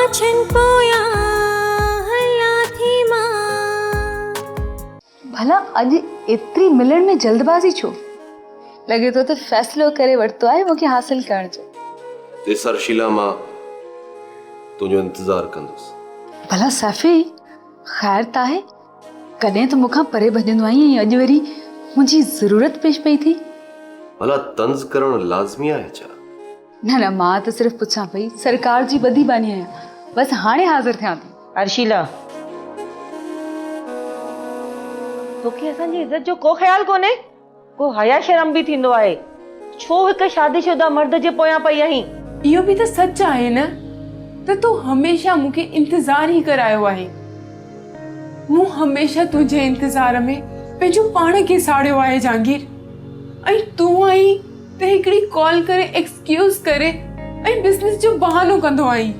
پاڇن پويان هلان ٿي مان. ڀلا اڄ ايتري ملڻ ۾ جلدبازي ڇو؟ لڳي ٿو ته فيصلو ڪري ورتو آهي مون کي حاصل ڪرڻ جو. ڏس ارشيلا مان تنهنجو انتظار ڪندس. ڀلا سيفي خير ته آهي؟ ڪڏهن ته مون کان پري ڀڄندو آهين ۽ اڄ وري منهنجي ضرورت پيش پئي ٿي. ڀلا طنز ڪرڻ لازمي آهي ڇا؟ نه نه مان ته صرف پڇان پئي، سرڪار جي ٻڌي ٻانهي آهيان، بس هاڻي حاضر ٿيان ٿي. ارشيلا! توکي اسان جي عزت جو ڪو خيال ڪونهي؟ ڪو حيا شرم به ٿيندو آهي؟ ڇو هڪ شادي شده مرد جي پويان پئي آهين؟ اهو به ته سچ آهي نه ته تو هميشه مون کي انتظار ئي ڪرايو آهي. مون هميشه تنهنجي انتظار ۾ پنهنجو پاڻ کي ساڙيو آهي جهانگير ۽ تون آهين ته هڪڙي ڪال ڪري ايڪسڪيوز ڪري ۽ بزنس جو بهانو ڪندو آهين.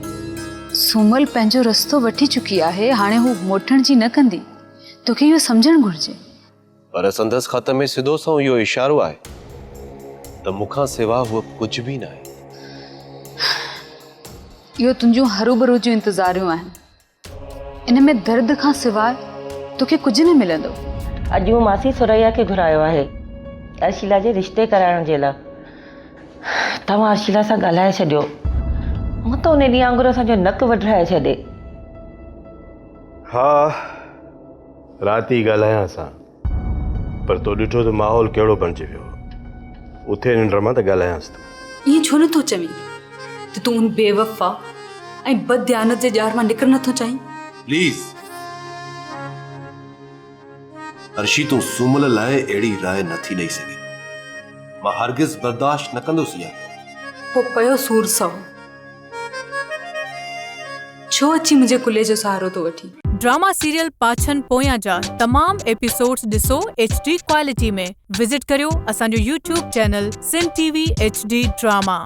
سومل پنهنجو رستو وٺي چڪي آهي، هاڻي هو موٽڻ جي نه ڪندي. توکي اهو سمجهڻ گهرجي. پر سندس خط ۾ سڌو سنئون اهو اشارو آهي ته مون کان سوا هوء ڪجهه به ناهي. اهو تنهنجون هروڀرو جون انتظاريون آهن. ان ۾ درد کان سواء توکي ڪجهه نه ملندو. اڄ مون ماسي ثريا کي گهرايو آهي ارشيلا جي رشتي ڪرائڻ جي لاء. توهان ارشيلا سان ڳالهائي ڇڏيو. متان ان ڏينهن وانگر اسان جو نڪ وڍرائي ڇڏي. ها رات ئي ڳالهايان سان پر تو ڏٺو ته ماحول ڪهڙو بڻجي ويو. اٿي ننڊ مان ته ڳالهايانس ٿو. ائين ڇو نٿو چوين ته تون ان بيوفا ۽ بدديانت جي ڄار مان نڪرڻ نٿو چاهين؟ پليز ارشي تون سومل لاء اهڙي راء نٿي ڏئي سگهين. مان هرگز برداشت نه ڪندس اها ڳالهه. پوء پيو سور سهو. ڇو اچي منهنجي ڪلهي جو سهارو ٿو وٺين؟ ڊراما سيريل پاڇن پويان جا تمام ايپيسوڊز ڏسو ايڇ ڊي ڪوالٽي ۾ وزٽ ڪريو اسان جو YouTube channel Sindh T V H D drama.